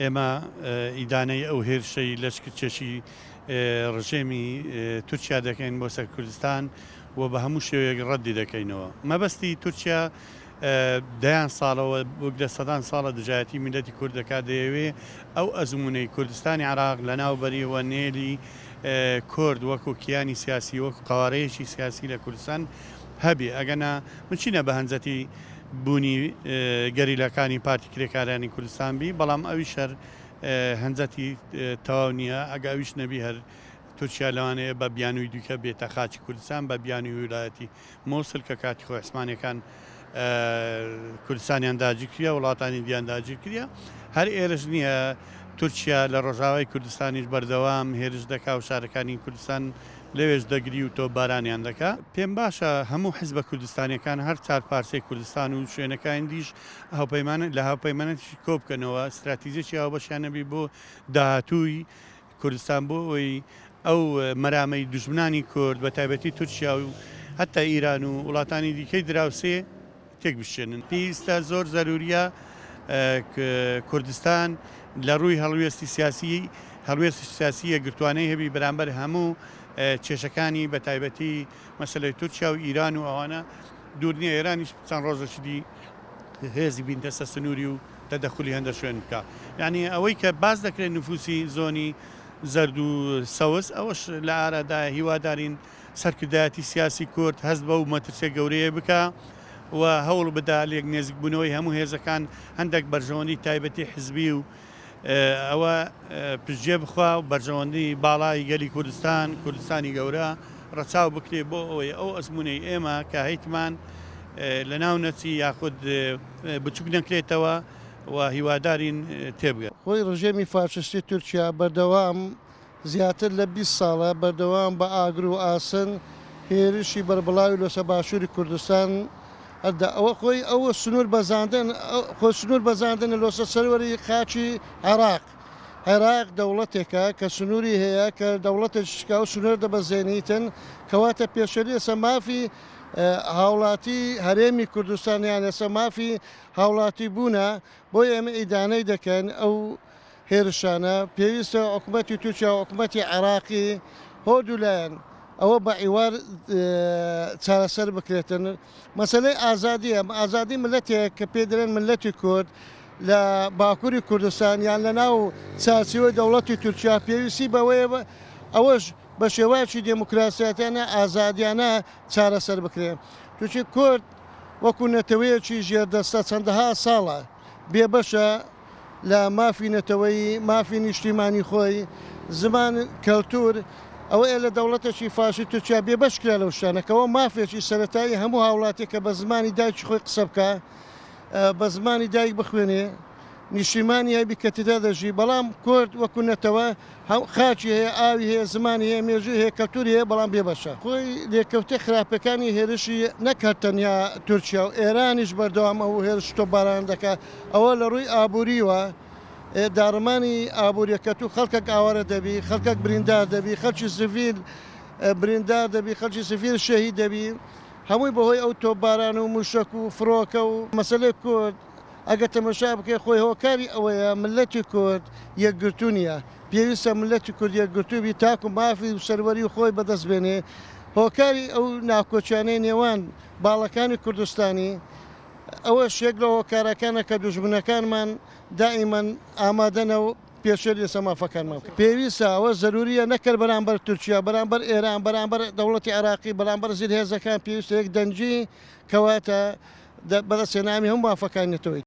ئێمە ئیدانەی ئەو هێرشەی لەشکرکێشی ڕژێمی تورکیا دەکەین بۆ سەر کوردستان و بە هەموو شێوەیەک ڕەدی دەکەینەوە. مەبەستی تورکیا دەیان ساڵەوە بگرە سەدان ساڵە دژایەتی میللەتی کورد دەکات، دەیەوێ ئەو ئەزموونەی کوردستانی عێراق لەناو بەری و نێلی کورد وەکو کیانی سیاسی وەکو قەوارەیەکی سیاسی لە کوردستان هەبێ. ئەگەنا من چینە بە هەنجەتی بوونی گەریلاکانی پارتی کرێکارانی کوردستان بی، بەڵام ئەویش هەر هەنجەتی تەواو نییە، ئەگە ئەویش نەبی هەر تورکیا لەوانەیە بە بیانووی دیکە بێتە خاکی کوردستان، بە بیانووی ویلایەتی موسل کە کاتی خۆی عوسمانیەکان کوردستانیان داگیر کردە، وڵاتانی دیان داگیر کردە. هەر ئێرش نییە، تورکیا لە ڕۆژاوای کوردستانیش بەردەوام هێرش دەکا و شارەکانی کوردستان لەوێش دەگری و تۆپبارانیان دەکا. پێم باشە هەموو حزبە کوردستانیەکان هەر چار پارچەی کوردستان و شوێنەکانی دیش هاوپەیمان لە هاوپەیمانەتیش کۆبکەنەوە، ستراتیجێکی هاوبەشیان هەبی بۆ داهاتووی کوردستان بۆ ئەوەی ئەو مەرامەی دوژمنانی کورد بە تایبەتی تورکیا و هەتا ئیران و وڵاتانی دیکەی دراوسێ تێک بشکێنن. پێویستە زۆر زەروریە کوردستان لە ڕووی هەڵوێستی سیاسی هەڵوێستی سیاسی یەکگرتوانەی هەبی بەرامبەر هەموو کێشەکانی بە تایبەتی مەسەلەی تورکیا و ئیران و ئەوانە دوور نییە ئێرانیش چەند ڕۆژێکی دی هێزی بینتە سەر سنووری و تەدەخولی هەندە شوێن بکا یعنی ئەوەی کە باس دەکرێت نفوسی زۆنی زەرد و سەوز ئەوەش لە ئارادایە هیوادارین سەرکردایەتی سیاسی کورد هەست بەو مەترسیە گەورەیە بکا و هەوڵ بدا لێک نێزیکبوونەوەی هەموو هێزەکان هەندێک بەرژەوەندی تایبەتی حزبی و ئەوە پشتگوێ بخوا و بەرژەوەندی باڵای گەلی کوردستان، کوردستانی گەورە ڕەچاو بکرێ بۆ ئەوەی ئەو ئەزموونەی ئێمە کە هەیتمان لەناو نەچی یاخود بچوک نەکرێتەوە و هیوادارین تێبگەن. خۆی ڕژێمی فاشستی تورکیا بەردەوام زیاتر لە 20 ساڵە بەردەوام بە ئاگر و ئاسن هێرشی بەربڵاوی لۆسە باشووری کوردستان ئەدا ئەوە خۆی ئەوە سنوور بەزاندن خۆ سنوور بەزاندنە لۆسە سەروەری خاکی عێراق عێراق دەوڵەتێکە کە سنووری هەیە کە دەوڵەتێکی شکا و سنوور دەبەزێنیتن کەواتە پێشێلی ئێستا مافی هاوڵاتی هەرێمی کوردستان یان ئێستا مافی هاوڵاتی بوونە بۆیە ئێمە ئیدانەی دەکەن ئەو هێرشانە، پێویستە حکومەتی تورکیا و حکومەتی عێراقی هۆردوو لایەن ئەوە بە عیوار چارەسەر بکرێتن. مەسەلەی ئازادیە، ئازادی ملەتێک کە پێی دەلێن ملەتی کورد لە باکوری کوردستان یان لە ناو چارچێوەی دەوڵەتی تورکیا پێویستی بەوەیە ئەوەش بە شێوازی دێموکراسیاتیانە ئازادیانە چارەسەر بکرێ. چونکی کورد وەکو نەتەوەیەکی ژێردەستە چەندەها ساڵە بێبەشە لە مافی نەتەوەیی، مافی نیشتیمانی خۆی، زمان، کەلتور، ئەوەیە لە دەوڵەتێکی فاشی تورکیا بێبەش کرا لەو شتانە کەەوە مافێکی سەرەتایی هەموو هاوڵاتیەکە بە زمانی دایکی خۆی قسە بکا، بە زمانی دایک بخوێنێ، نیشتیمانی هەبی کە تێدا دەژی، بەڵام کورد وەکو نەتەوە خاکی هەیە، ئاوی هەیە، زمانی هەیە، مێژووی هەیە، کەلتوری هەیە، بەڵام بێبەشە. خۆی لێکەوتە خراپەکانی هێرشی نەک هەر تەنیا تورکیا و ئێرانیش بەردەوام ئەو هێرش و تۆپبارانە دەکات، ئەوە لە ڕووی ئابووریوە داڕمانی ئابووریەکەت و خەڵکەک ئاوارە دەبی، خەڵکەک بریندار دەبی، خەڵکی سڤیل بریندار دەبی، خەڵکی سڤیل شەهید دەبی، هەمووی بەهۆی ئەو تۆپباران و مووشەک و فڕۆکە و مەسەلەی کورد ئەگەر تەمەشا بکەی خۆی هۆکاری ئەوەیە مللەتی کورد یەکگرتوو نییە، پێویستە مللەتی کورد یەکگرتوو بی تاکو مافی و سەروەری خۆی بەدەست بێنێ، هۆکاری ئەو ناکۆکیانەی نێوان باڵەکانی کوردستانی ئەوەش یەک لە هۆکارەکانە کە دوژمنەکانمان دائیمەن ئامادەنە و پێشێلی لەسەر مافەکانمان بکەن. پێویستە ئەوە زەروریە نەک هەر بەرامبەر تورکیا، بەرامبەر ئێران، بەرامبەر دەوڵەتی عێراقی، بەرامبەر زلهێزەکان پێویستە یەک دەنگی کەواتە بەدەستهێنانی هەموو مافەکانی نەتەوەی.